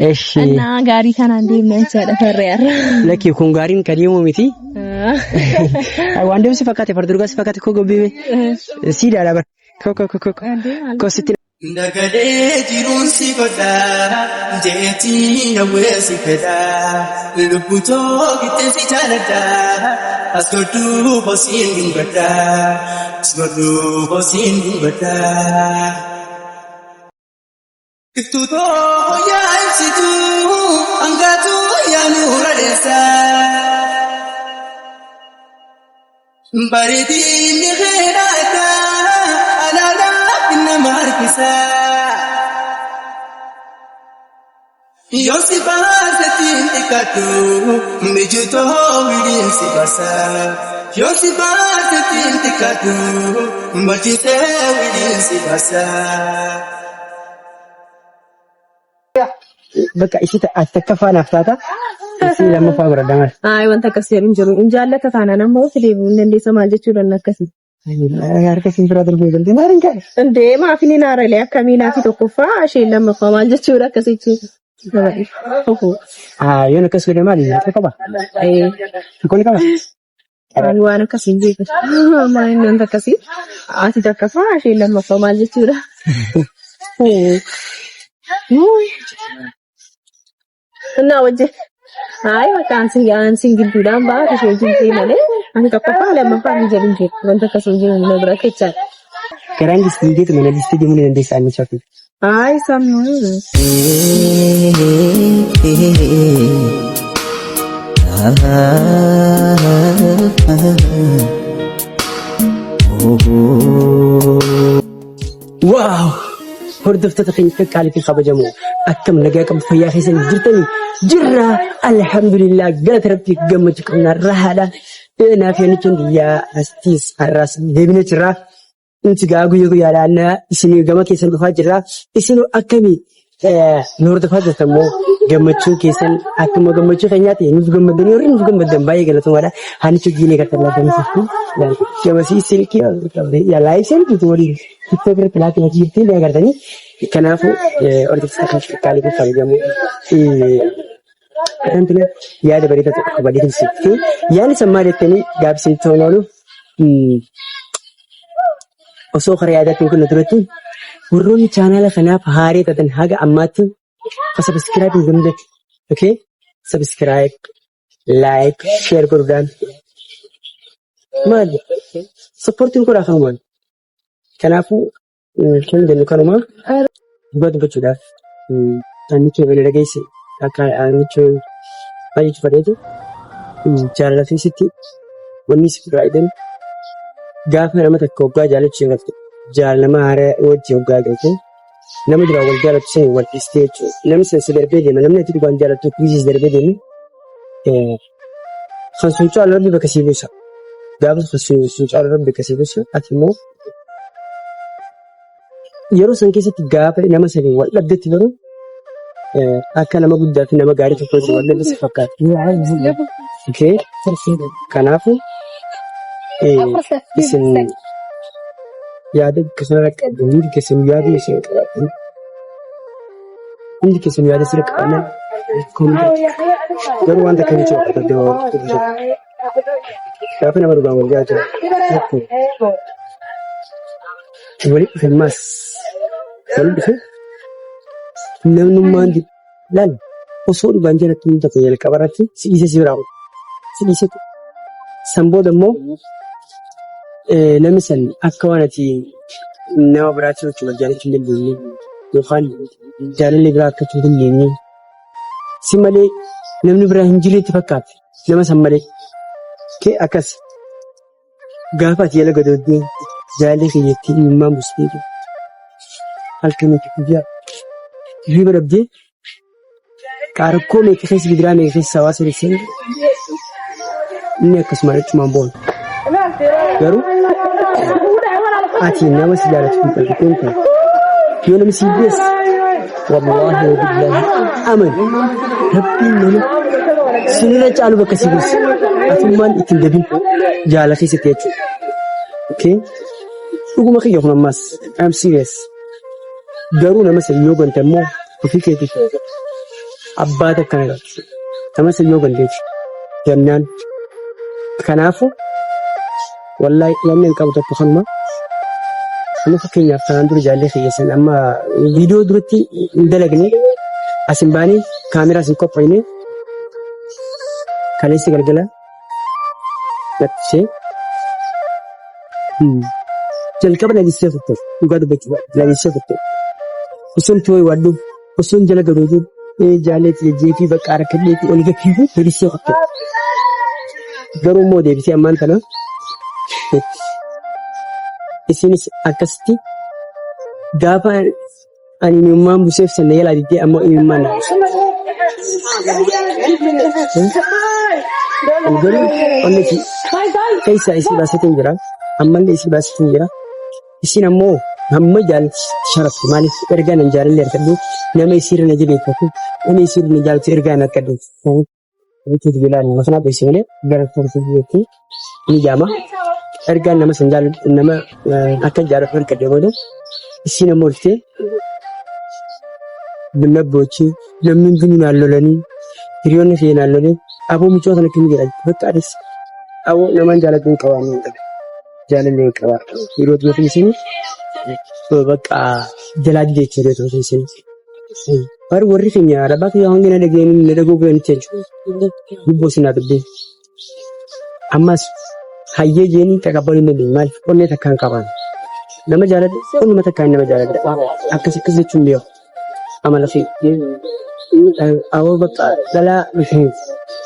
Eshi. Annaa gaarii kanaan deemna jechaadha farree har'a. Lakki kun gaariin kan deemu miti. Waan deemsi fakkaate farda dhugaa si fakkaate koo gobbiime. Siidaadha bar. Koo koo koo koo. Koo sitti Dagalee jiruun si godha jeetii hawwee si fedha lubbuu too gittee si jaaladha as godhuu hosiin dhungadha as godhuu hosiin dhungadha. Iftuu too yaa ibsituu hangaatuu yaa nuura dheessaa. Bareedinni keedhaadha alaalaaf nama harkisa. Yoo si baasetti hin xiqqaadhu mijutoo wiliin si baasa. Yoo si baasetti hin xiqqaadhu barsiisee wiliin si baasa. Bakka isii ati takkaffaa naaf taata. Isii lammaffaa godhadha maal. Ayi wanta akkasii jedhu hin jiru. Hin jaallata taanaan amma ofi deebi'uu hin dandeessa maal jechuu danna akkasii. Harka siin biraa darbee galte maal hin qabe. Indee maaf inni naaralee akkamii naafi tokkoffaa isheen lammaffaa maal jechuudha akkasii jechuudha. Yoon akkas godhe maali? Rakkoo qaba? Rakkoo ni qaba? Ani waan akkasii hin beeku. Maal inni wanta akkasii? Ati takkaffaa isheen lammaffaa maal jechuudha? Innaa wajjin. Hayi bakka ansi ansi gidduudhaan ba'a ishee wajjin ta'e malee ani tokkoffaa lammaffaa hin jedhu hin jiru. Wanta akkasii hin jiru na bira kechaadha. Garaan distii geetu mana distii deemuu ni dandeessa anni shafi. Hayi sammuu. Waaw! Hordoftoota keenya qaqqaalii fi kabajamoo akkam nagaa qabdu fayyaa keessan jirtanii jirra alhamdulillah galata rabbii gammachuu qabna rahaadha naaf yannichuun biyyaa astiis har'aas deebinee jirra Nuti gaa guyya guyyaadhaan isin gama keessan dhufaa jirra. Isin akkamii nu hordofaa jirtan immoo gammachuun keessan akkuma gammachuu keenyaati nuuf gammaddanii warri nuuf gammaddan baay'ee galatoomaadha. Haanicha giinee kan tallaa gamasitti. Gamasii silkii yaa laayif seen jirtu waliin TikTok irratti laatti hojii jirti ni agartanii. Kanaafuu hordoftoota keenya qaalii fi kabajamoo Kadhan yaada bareedaa tokko qabadhee tursiifte. Yaadni san maal jettanii gaaffisin ta'uun oolu osoo karaa yaadaatti kun duratti warroonni chaanaala kanaaf haaree taatan haga ammaatti ka sabiskiraayib hin godhin okay sabiskiraayib laayik sheer godhuudhaan maali sappoortiin godhaa kanumaan kanaafuu Kan jennu kanuma dhugaa dubbachuudhaaf annichoo kana dhageesse akka annichoo baay'ee cufateetu jaalala keessatti wanni si biraa eegan gaafa nama takka hoggaa jaalachuu eegalte jaalala nama haaraa wajji hoggaa eegalte nama duraan wal jaalatu sani wal dhiistee jechuudha. Namni san si darbee deema namni ati dhugaan jaalattu dhiisee si darbee deeme kan sun caalu rabbi bakka sii buusa. Gaafa kan sun caalu rabbi bakka sii buusa ati immoo Yeroo san keessatti gaafa nama sanii wal dhabdetti garuu akka nama guddaa fi nama gaarii tokkotti wal dhabde si fakkaata. Okay? Kanaafuu isin yaada akkasuma qabdu hundi keessan yaada isin qabaatan hundi keessan yaada sirra qabaannan garuu wanta akkamitti jechuudha. Gaafa nama dhugaan wal jaalatu tokko walitti dhufe ammas walitti dhufe namnummaan laal osoo dhugaan jaalatu hin ta'e jalqaba irratti si dhiisee si biraa si dhiisee san booda immoo namni san akka waan ati nama biraatti wajjin wal jaalachuu hin dandeenye yookaan jaalalli biraa akka hin dandeenye si malee namni biraa hin jirre itti fakkaate. Nama san malee. Kee akkas. Gaafa ati jala gadooddee jaalallee kee jettee imimmaan bustee halkanii fi guyyaa hirriba dhabdee kaa rakkoo meeqa keessa gidiraa meeqa keessa hawaasa keessa inni akkasumaan achumaan boona. Garuu ati nama si jaalatu hin qabdu kun yoo namni si bees Wallaahi wa billaahi aman rabbiin nama sinirra caalu bakka si buusa. Atummaan ittiin dabin jaala keessatti jechuudha. Okay? Dhuguma kiyya kun ammas I'm serious. Garuu nama san yoo gante immoo ofii keetiif Abbaa takka na qabdi. Nama san yoo gandeeti. Gannaan. Kanaafuu wallahi wanni hin qabu tokko kanuma. Amma fakkeenyaaf kanaan dura jaallee kiyya amma viidiyoo duratti hin dalagne as hin baane kaameraa as hin qophoofne kaleessa galgala lakkisee jalqaba lalisee turte dhugaa dubbachuu lalisee turte osoo itti wayiwaadhu osoo jala galuutu jaallee jeefii bakka harkadheetti ol gafiifu lalisee turte garuu immoo deebisee ammaan tana isinis akkasitti gaafa ani imimmaan buseef sana jalaa diddee ammoo imimmaan na buuse. Ani garuu onni keessa isii baaseetiin jira. Ammallee isii baaseetiin jira. Isiin ammoo hamma jaalatti sharafte maaliif ergaa nan jaalallee argadhu nama isiirra na jabeeffatu nama isiirra na jaalatu ergaa nan argadhu. Jechuutu bilaan masanaa dhoyse malee gara tursiiseetti ni jaama. Ergaan nama san jaalladhu nama akka jaalladhu argadhe booda isiin ammoo dhuftee na boochi namni hundinuu naan lolanii hiriyoonni kiyya naan lolee aboo mucoo kana akkamiin jedha bakka anis aboo namaan jaalladhu hin qabaa hin qabe jaalallee hin qabaa yeroo tuuti isin bakka jalaa didee jechuudha yeroo tuuti isin. Bar warri keenya arabaa kiyya hanga na dhageen na dhagoo ga'anitti jechuudha. Gubboo sinaa dubbii. Ammas hayyee jeeni taqabbaluu hin dandeenye maaliif onnee takkaan qabaan. Nama jaaladhu onnuma takkaan nama jaaladha. Akkas akkas jechuun beeku. Amala fi awoo bakka dhalaa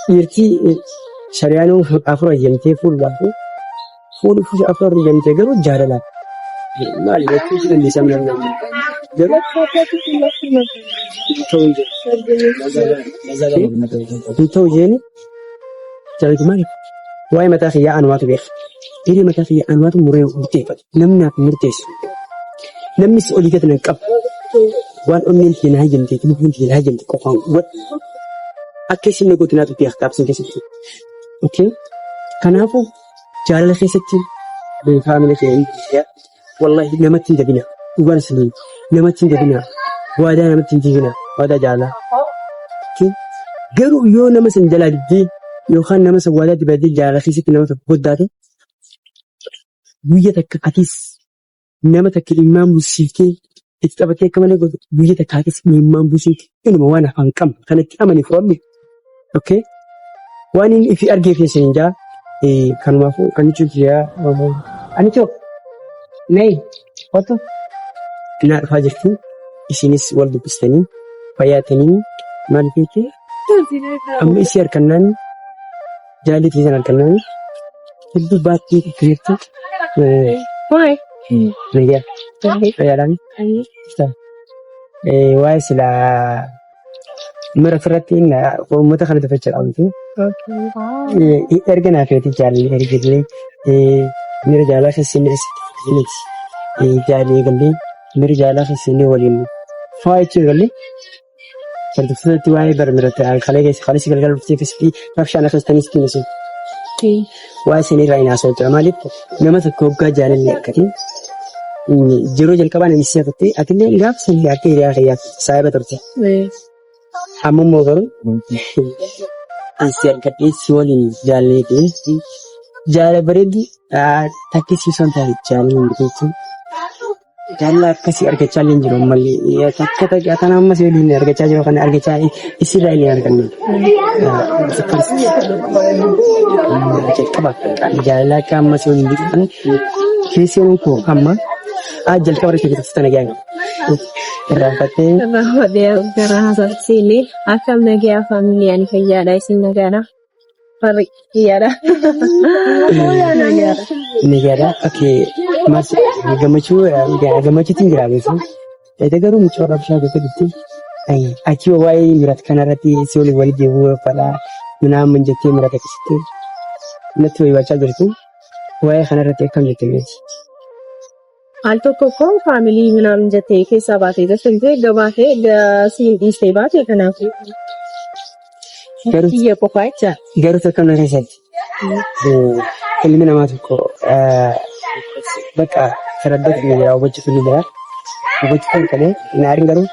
dhiirtii shari'aanuu afur hayyamtee fuudhuudhaaf fuudhuuf afur hayyamtee garuu jaalalaan. Maali jechuu si dandeessaa namni garuu hin ta'u jeeni jaalatu maali waa'ee mataa kiyyaa anumaatu beeka. Hiree mataa kiyyaa anumaatu muree murteeffatu. Namni naaf hin murteessu. Namnis olii gad nan qabu. Waan onneen tiyya na hayyamte lubbuun tiyya na hayyamte qofaan godha. Akka isin na goote naatu beeka gaafsan keessatti. Okay? Kanaafuu jaalala keessatti faamila kee hin wallahi namatti hin dabina. Dhugaan isin namatti hin dabina. Waadaa namatti hin diigina. Waadaa jaalalaa. Okay? Garuu yoo nama san jalaa diddee yookaan nama san waadaa dibadee jaalala keessatti nama tokko goddaate guyya takka atis nama takka imimmaan buusiftee itti taphattee akka malee goote guyya takka atis imimmaan buusuun inuma waan afaan qabne kanatti amani fudhadhu. Okay? Waan inni ifi argee fi isin jaa kanumaafuu kan jechuun jaa ani too nayi oto naa dhufaa jirti isinis wal dubbistanii fayyaatanii maal beekee amma isii harkannaan jaalli tiisan harkannaan hedduu baattii jirtu. Waay. Nayyaa. Fayyaadhaan. Waa'ee silaa mira ofirratti uummata kana dubbachuu qabdu. Erga naa feeti jaalli erga illee mira jaalaa keessa inni asitti jaalli eegallee mira jaalaa keessa inni waliin fa'aa jechuun eegallee hordoftootatti waa'ee bara miratti kalee keessa kalee galgala dhuftee keessatti rabshaan akkas tanis tinis waa'ee isin irraa hin haasa'u jira maaliif nama tokko hoggaa jaalalli argate yeroo jalqabaa namni si hafatte atillee gaaf san akka hiriyaa kiyyaaf saahiba turte. Amma immoo garuu ansi argadhee si waliin jaallatee jaala bareeddu takki si son taate jaalala hin jechuun jaalala akkasii argachaa illee hin jiru ammallee takka takka kana amma si waliin argachaa jiru kana argachaa isirraa illee arganne. Jalqaba jaalala akka amma si waliin jiru kana keesseen koo amma jalqaba irratti jirtu tana gaanga. Irraanfattee. Irraanfadhee gara haasaatti seenee akkam nagayaa faamilii ani fayyaadha isin nagaadha. Farri fayyaadha. Nagaadha. Nagaadha. Okay. Mas gammachuu gammachuutiin jira beeku. Ete garuu mucoo rabshaa gosa jirti. Achi waa'ee mirat kanarratti si waliin walii deebi'uu fadhaa minaamin jettee mirata keessatti natti wayiwachaa jirti. Waa'ee kanarratti akkam jette beeti? Al tokko koo faamilii minaamin jettee keessaa baatee jirti gabaatee siin dhiistee baate kanaaf Garuu kiyya qofaa jecha. garuu tokko na keessatti ilmi namaa tokko bakka saraddatu ni jira hubachuutu ni jira hubachuu kan qabu naariin garuu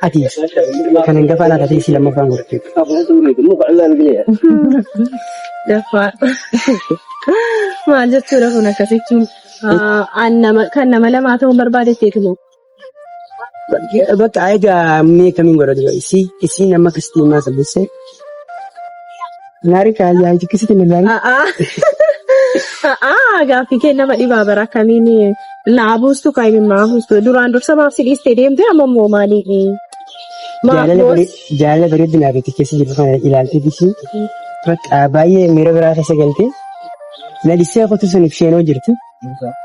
Ati kan hangafaa naa taatee isii lammaffaan godhachuu. Daffaa. Maal jechuudha kun akkas jechuun? An nama kan nama lamaa ta'uun barbaadetti moo? Bakka egaa mee kamiin godhatu isii isii nama akkasitti himaa sabbisee. Naari kaayyaa akkasitti hin ilaalin. Gaaffii kee nama dhibaa bara akkamiin naa buustu kan hin maa buustu duraan dursa maaf si dhiistee deemte amma immoo maaliif? Maaf Jaalala boos? jaalala bareeddinaa fi keessa jirtu kana ilaaltee isii bakka baay'ee miira biraa keessa galtee na dhissee qotu suniif isheenoo jirti.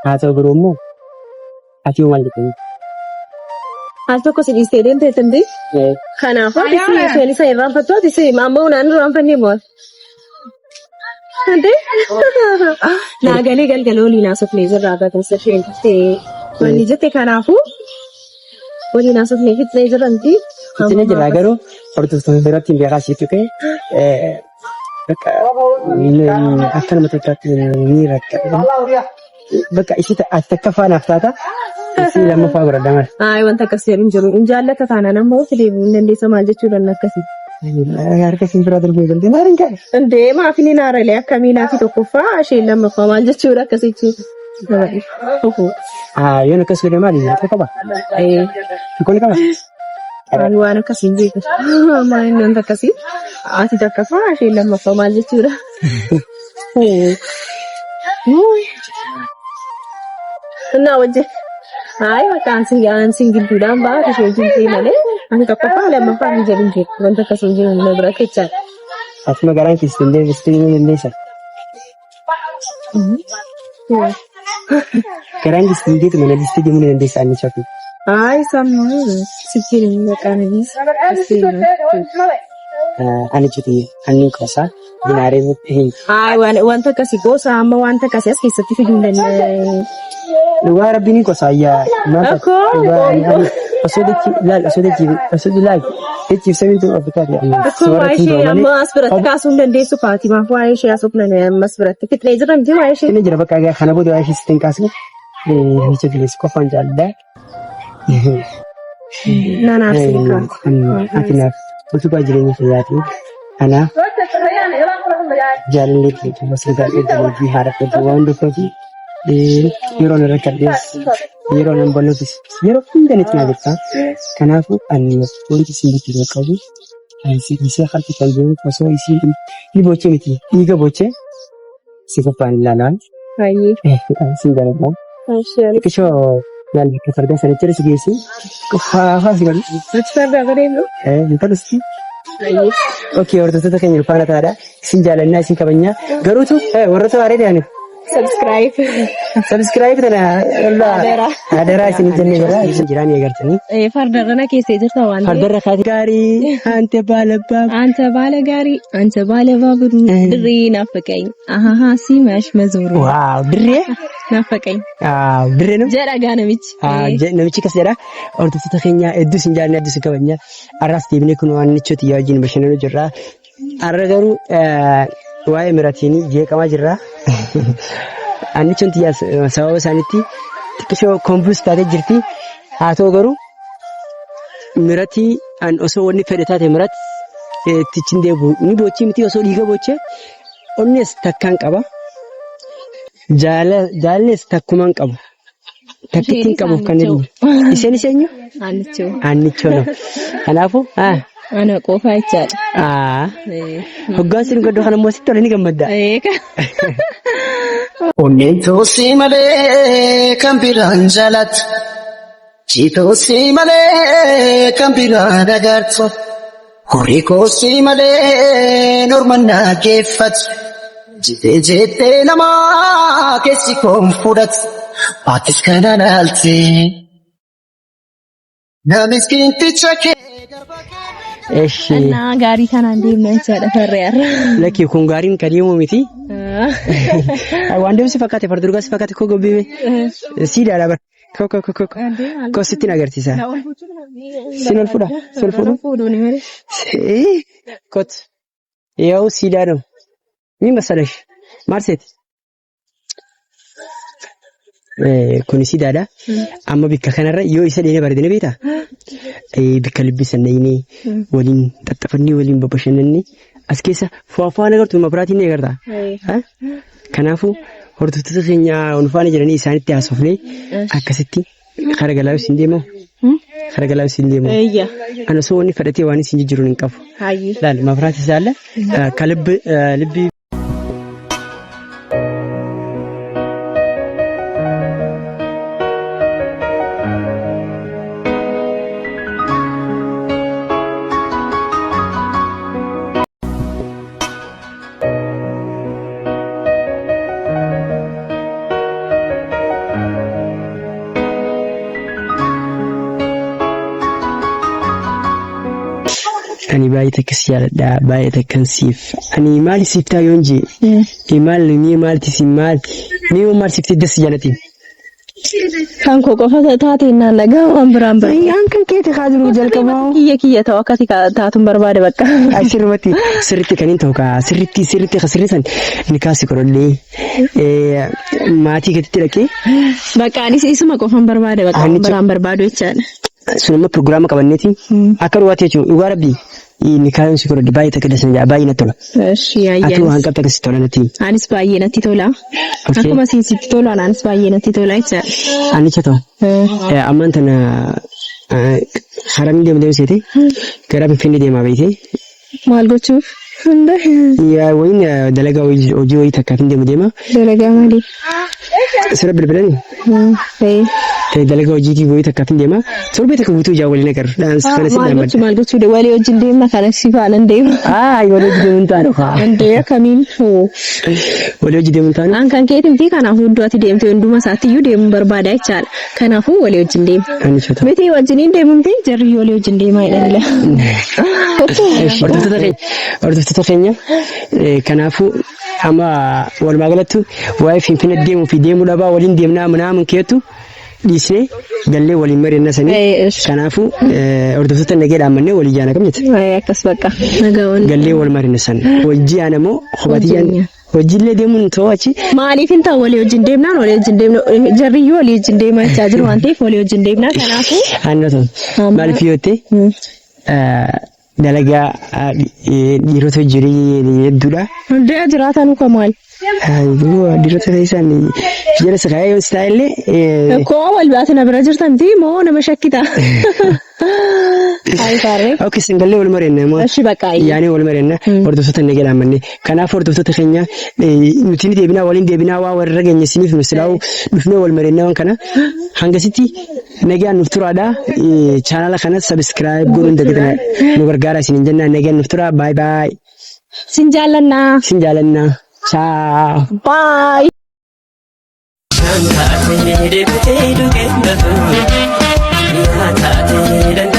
Haa ta'u garuu immoo ati yoo maal jettanii? Al tokko si dhiistee deemte jettee Kanaafuu ati si isheen isa irraanfattu ati si amma naan irraanfannee moo? Ante naa galee galgala waliin haasofnee jirra bakka isheen dhuftee wanni jette kanaafuu waliin haasofnee fixnee jirra miti. Fixnee jirra garuu hordoftoota biratti hin beekaa siif tuqee bakka akka nama tokkotti ni rakkata. Bakka isii ati takkaffaa naaf taata isii lammaffaa godhadha malee. Ayi wanta akkasii jedhu hin jiru. Hin jaallata taanaan amma ofi deebi'uu hin dandeessa maal jechuudhaan akkasii. Harka siin biraa darbuu eegalte maal hin qabe. Indee maaf inni naaralee akkamii naafi tokkoffaa isheen lammaffaa maal jechuudha akkasii jechuudha. Nama dhiba. Yoon akkas godhe maali rakkoo qaba? Rakkoo ni qaba? Ani waan akkasii hin beeku. Maal inni wanta akkasii? Ati takkaffaa isheen lammaffaa maal jechuudha? Innaa wajjin. Hayi bakka ansi gidduudhaan ba'a ishee wajjin ta'e malee ani tokkoffaa lammaffaa hin jedhu hin jiru. Wanta akkasii hin jiru na bira kechaadha. Ati magaalaan keessa hin deebistee ni dandeessa. Garaan keessi mana listee deemuu ni dandeessa anni shaku. Ay sammuu sittiin hin maqaan Ani cuti anni qosa dinaaree hin. Ay wanta akkasii gosa amma wanta akkasii as keessatti fiduu hin danda'u. Dhugaa rabbi ni qosa ayyaa. Akkoo Osoo dachi laal osoo dachi osoo laal dachi ibsamiin Afrikaa fi Akkoo waa'ee ishee amma as biratti kaasuu hin dandeessu Faatimaaf waa'ee ishee as ofnan ammas biratti fixnee jira miti waa'ee ishee. Inni jira bakka egaa kana booda waa'ee ishee sitti hin kaasne. Nicha bilis qofaan jaalladha. Naan aarsi Ati naaf utubaa jireenya kiyyaati. Kanaaf jaalallee keetu masirgaa eegalee haadha keetu waan hundufaati. Yeroo na rakkadhees yeroo nan bal'atus yeroo hunda ni cinaa jirta. Kanaafuu ani wanti isin jechuu qabu isee harki kan jiru osoo isiin ni bochee miti dhiiga bochee si qofaan ilaalaan. Baay'ee. Sin jaalladha. Xiqqishoo laal bakka fardaa sana jala si geessi. Qofaa si godhu. Achi fardaa bareedu. Hin tolusti. Okey hordoftoota keenya faana taadha. Isin jaalannaa isin kabajnaa. Garuutu warroota waaree ta'aniif Subscribe. Subscribe tana Adaraa. adaraa isin jennee jira. Isin jiraan eegartanii. Fardarra na keessee jirta waan ta'eef. Fardarra kaati gaarii ante baalabbaa. አንተ ባለ ጋሪ አንተ ባለ ባቡሩ ድሬ ናፈቀኝ አሃሃ ሲመሽ መዞሩ Waaw dirree. ናፈቀኝ Waaw dirree nu. jedha gaa namichi. Namichi kas jedha hordoftoota keenya hedduu isin jaallanna hedduu isin kabajna. Har'as deebinee kun waan nichooti yaa wajjin bashannanuu jirra. Har'a garuu waa'ee miratiin jeeqamaa jirra. Annichoon tiyyaa sababa isaaniitti xiqqishoo kompiis taatee jirti. Haa ta'u garuu miratii an osoo wanni fedhe taate mirat ittichin deebi'u ni boochee miti osoo dhiiga boochee onnees takkaan qaba. Jaalallees takkumaan qaba. Takkittiin qabuuf kan inni. Isheenis eenyu? Annichoo. Annichoo no. Kanaafuu Ana qofaa jechaadha. Hoggaan sin godhu kana immoo sitti tola ni gammadda. Eega. Onneen toosii malee kan biraan jaalatu. Jitoosii malee kan biraan agartu. Horii koosii malee norma nageeffatu. Jitee jettee namaa keessi koon fudhatu. Baatis kana laalte. Na miskiinticha kee garba kee. Eshi. Annaa gaarii kanaan deemna jechaadha farree har'a. Lakki kun gaariin kan deemu miti. Waan deemsi fakkaate farda dhugaa si fakkaate koo gobbiime. Siidaadha bara. Koo koo koo koo. Koo sittiin agarsiisa. Sin ol fuudha. Sin ol fuudhu. Fuudhuuni malee. Kot. Yaa'u siidaa ነው. Min masalash. Maal seeti? Kun sidaadha. Amma bikka kanarra yoo isa dheene bareedine beektaa? Bikka lubbi san dhayinee waliin xaxxafannee waliin babbashannannee as keessa fu'aa agartu mabiraatiin ni agarta. Kanaafuu hordoftoota keenya nu faana jiranii isaanitti haasofnee akkasitti kara galaa isin deemaa? Kara galaa isin deemaa? Eeyya. Ana osoo wanni fedhatee waan isin jijjiiruun hin qabu. Hayyee. Laal mabiraatii isaalla ka lubbi Ani baay'ee takka si jaaladha baay'ee takkan siif ani maali siif ta'a yoon jee maal ni maalti si maal ni yoo maal siif ta'e das si jaalati. Kan koo qofa taate naan dhagaa waan biraan bara. An kan keeti kaa jiru jalqabaa. Kiyya kiyya ta'u akkasi taatuun barbaade bakka. Asirratti sirriitti kan hin ta'u kaa sirriitti sirriitti ka sirriisan ni kaasi godhallee maatii keetti dhaqee Bakka anis isuma qofan barbaade bakka waan biraan barbaadu jechaadha. Sun immoo pirogiraama qabanneeti akka dhugaatti jechuudha dhugaa rabbii ni kaayuun si godhadhe baay'ee takka dasan jaa baay'ee natti tola. Eshi Ati waan ayyaanis. qabda akkasitti tola natti. Anis baay'ee natti tola. Okay. Akkuma isin sitti tolu anaanis baay'ee natti tola jechaadha. Anicha ta'u. Ammaan tana haramni deemu deemu seete gara Finfinnee deemaa beekte. Maal gochuuf? Hunda. Yaa wayin dalagaa hojii wayii takkaaf hin deemu deema. Dalagaa maalii? Sira bilbilani. Dalagaa hojii wayii takkaaf hin deema. Torbee takka guutuu ijaa waliin agarra. Dhaansa kana si Maal dhaammadha. gochuu maal gochuu walii wajjin deemna kana si faana deema. Ayi walii hojii deemuun taanu kaa. Dandee akkamiin hoo. Walii hojii deemuun taanu. An kan keetii miti kanaafuu iddoo ati deemte hunduma isaatti iyyuu deemuun barbaada jechaadha. Kanaafuu walii wajjin deema. Ani sotaa. Miti wajjiniin deemu miti jarri walii wajjin deemaa jedhanila. Hordoftoota keenya hordoftoota keenya kanaafuu amma walumaa galatti waa'ee Finfinnee deemuu fi deemuu dhabaa waliin deemnaa manaa keetu dhiisnee gallee waliin mari'anna sanii. Kanaafuu hordoftoota nagee dhaammannee walii jaana kam jette? Akkas bakka. Nagaa waliin. Gallee wal mari'anna san. Wajjii aan ammoo kophaatiyyaan Hojiillee deemuun ta'uu achi. Maaliif hin ta'u walii wajjin deemnaan walii wajjin deemna jarriyyuu walii wajjin deemaa jechaa jiru waan ta'eef walii wajjin deemnaa kanaafuu. Aanna ta'u. Maaliif yoo ta'e dalagaa dhiirota jirii hedduudha. Hundee jiraatanuu ka maal? Dhiirota keessaan jala sakaayee yoo istaayillee. Koo wal baate na bira jirtanti moo nama shakkita? Ayi faarree. Ok singallee wal mari'anna immoo. Eshi bakka ayi. Yaanee wal mari'anna hordoftoota nagee dhaammanne. Kanaaf hordoftoota keenya nuti ni deebinaa waliin deebinaa waa warra geenye isiniif nu silaa'u dhufnee wal mari'anna waan kana. Hangasitti nagaan nuuf turaadha. Chaanala kana sabiskiraayib godhuun dagatina nu gargaara isiniin jenna nagaan nuuf turaa baay baay. Sin jaallannaa. Sin jaallannaa. Ciao. Bye. Shantaatee deebitee dhugeen bahu. Yaa taatee.